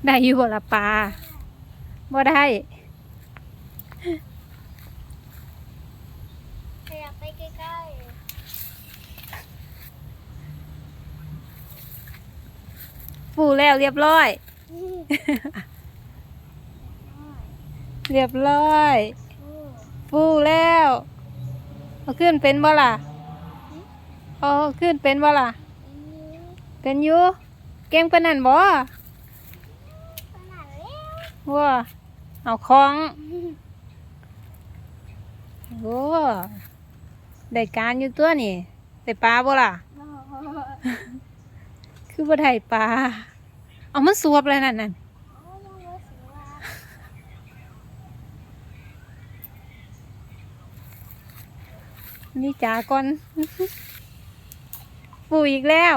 ໄດ້ຢູ່ບໍ່ລະປາ? ບໍ່ໄດ້. ຂະຫຍັບໄປໃກ້ໆ. ຟູແລ້ວ ລຽບຮ້ອຍ. ລຽບຮ້ອຍ. ຟູແລ້ວ. ເອົາຄືນເປັນບໍ່ລະ? ເອົາຄືນເປັນບໍ່ລະ? ເປັນຢູ່. ເກັ່ງປານນັ້ນບໍ່? ບໍ່. ເອົາຂອງ. ໂອ້ ໄດ້ການຢູ່ຕົວນີ້. ໄດ້ປາບໍ່ລະ? ບໍ່. ຄືບໍ່ໄດ້ປາ? ເອົາ ມັນສວບແລ້ວນັ້ນ ນັ້ນ. ນີ້ຈາກ່ອນ. ປູອີກແລ້ວ.